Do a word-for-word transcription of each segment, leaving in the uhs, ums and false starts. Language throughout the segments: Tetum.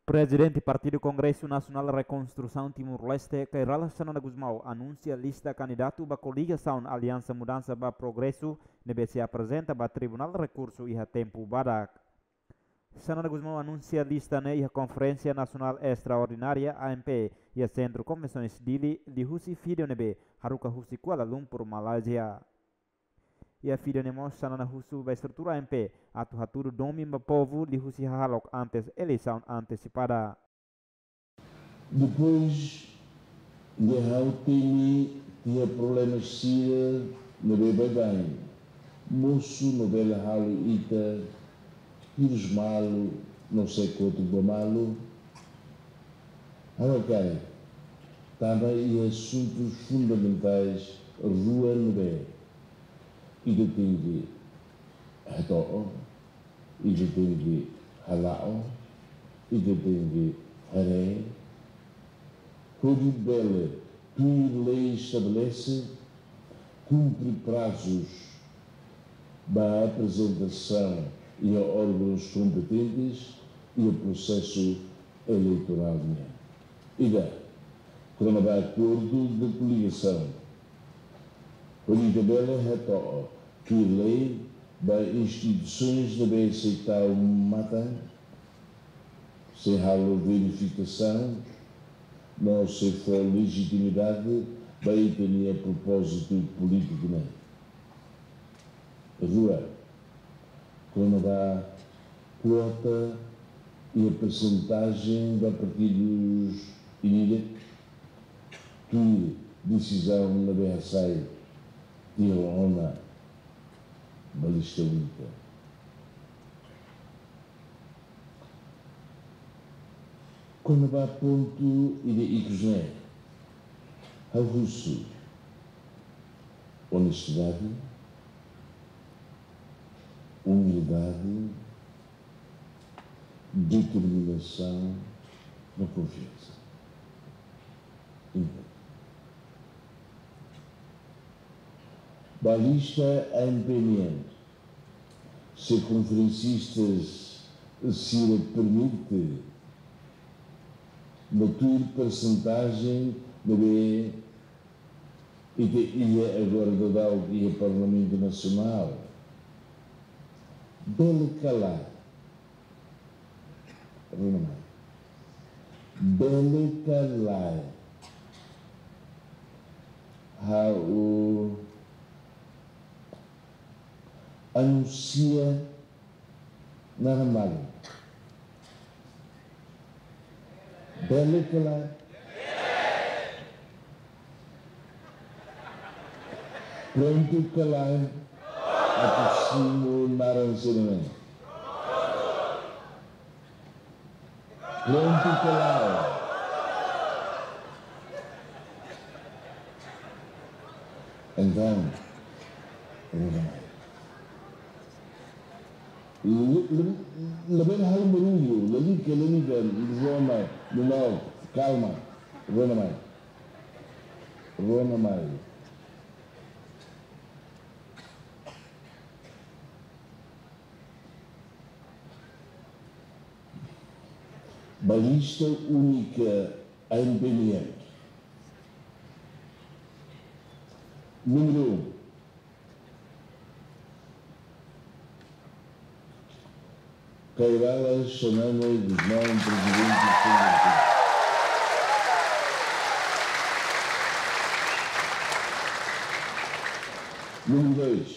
Prezidente Partidu Kongresu Nasionál Rekonstrusaun Timor-Leste, Kay Rala Xanana Gusmão, anunsia lista kandidatu ba koligasaun Aliansa Mudansa ba Progresu ne'ebé sei aprezenta ba Tribunál Rekursu iha tempu badak. Xanana Gusmão anunsia lista ne'e iha Konferénsia Nasionál Estraordinária, A N P, iha Sentru Konvensoens Dili, liuhusi vídeo ne'ebé haruka husi Kuala Lumpur, Malázia. Iha vídeo ne'e mós Xanana husu ba estrutura A N P atu hatudu domin ba povu liuhusi hahalok antes eleisaun antesipada. Depois de ha'u temi tiha problema sira ne'ebé baibain, mosu no bele halo ita hirus malu no sei kotuk ba malu. Ha'u hakarak tama iha asuntus fundamentais rua ne'ebé ita tenke hato'o, ita tenke hala'o, ita tenke haree, hodi bele tuir lei estabelese, kumpre prazus ba aprezentasaun iha órgauns kompetentes iha prosesu eleitorál nian. Ida, kona-ba akordu de koligasaun, hodi ita bele hato'o tuir lei ba instituisoens ne'ebé sei tau matan, sei halo verifikasaun no sei fó lejitimidade ba ita-nia propózitu polítiku nian. Rua, kona-ba kuota iha persentajen ba partidus ida-idak, tuir desizaun ne'ebé hasai tiha ona ba lista únika. Kona-ba pontu ida ikus ne'e, ha'u husu onestidade, umildade, determinasaun no konfiansa. Importante. Ba lista A N P nian, se konferensistas sira permite, no tuir persentajen ne'ebé ita iha agora daudaun iha Parlamentu Nasionál, bele ka lae, rona mai, bele ka lae ha'u anunsia naran malu? Bele ka lae? Prontu ka lae atu simu naran sira-ne'e? Prontu ka lae? Entaun, rona mai. Labele halo barullu, lalika, lalika, rona mai, kalma, rona mai. Rona mai. Ba lista únika A N P nian. Númeru um, Kay Rala Xanana Gusmão, Prezidente do Conselho. Númeru dois,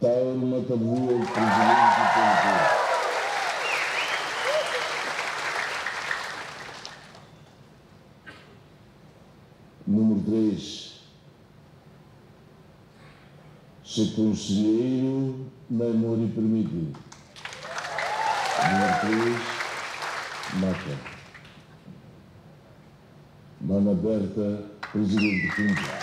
Taur Mota Rua, Prezidente do Conselho. Númeru três, se konselleiru Maimori permite. Númeru três, maka. Mana Berta, Prezidente Junta.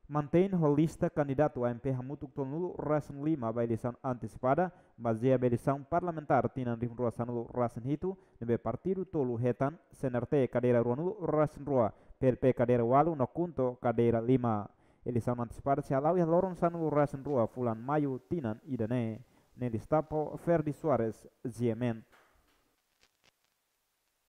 Mantein ho lista kandidatu A N P hamutuk tolunulu-resin-lima ba eleisaun antesipada, bazeia ba eleisaun parlamentár tinan rihun rua sanulu-resin-hitu, ne'ebé partidu tolu hetan, C N R T kadeira ruanulu-resin-rua, P L P kadeira ualu no KHUNTO kadeira lima. Eleisaun antesipada sei hala'o iha loron sanulu-resin-rua fulan Maiu tinan ida-ne'e. nia destapa Ferdi Soares, G M N.